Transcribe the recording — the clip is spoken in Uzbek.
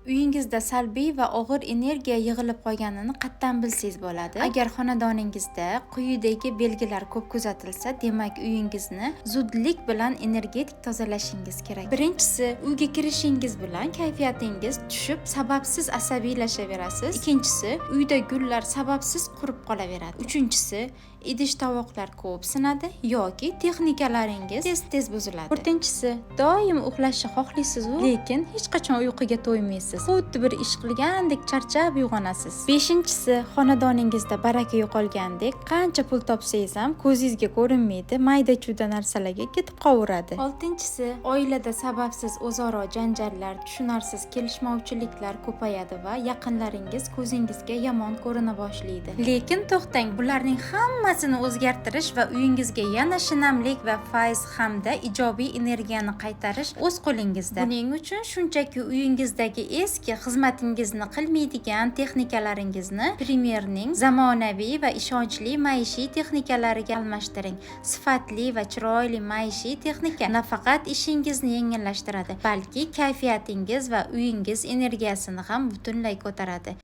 Uyingizda salbiy va og'ir energiya yig'ilib qolganini qattan bilsangiz bo'ladi. Agar xonadoningizda quyidagi belgilar ko'p kuzatilsa, demak, uyingizni zudlik bilan energetik tozalashingiz kerak. Birinchisi, uyga kirishingiz bilan kayfiyatingiz tushib, sababsiz asabiylashaverasiz. Ikkinchisi, uyda gullar sababsiz qurib qolaveradi. Uchinchisi, idish tovoqlar ko'p sinadi yoki texnikalaringiz tez-tez buziladi. To'rtinchisi, doim uxlashni xohlaysiz-u, lekin hech qachon uyquga to'ymaysiz. Xuddi bir ish qilgandek charchab uyg'onasiz. Beshinchisi, xonadoningizda baraka yo'qolgandek, qancha pul topsangiz ham ko'zingizga ko'rinmaydi, mayda-chuyda narsalarga ketib qolaveradi. Oltinchisi, oilada sababsiz o'zaro janjallar, tushunarsiz kelishmovchiliklar ko'payadi va yaqinlaringiz ko'zingizga yomon ko'rina boshlaydi. Lekin to'xtang, bularning hammasini o'zgartirish va uyingizga yana shinamlik va fayz hamda ijobiy energiyani qaytarish o'z qo'lingizda. Buning uchun shunchaki uyingizdagi eski, xizmatingizni qilmaydigan texnikalaringizni Premierning zamonaviy va ishonchli maishiy texnikalariga almashtiring. Sifatli va chiroyli maishiy texnika nafaqat ishingizni yengillashtiradi, balki kayfiyatingiz va uyingiz energiyasini ham butunlay ko'taradi.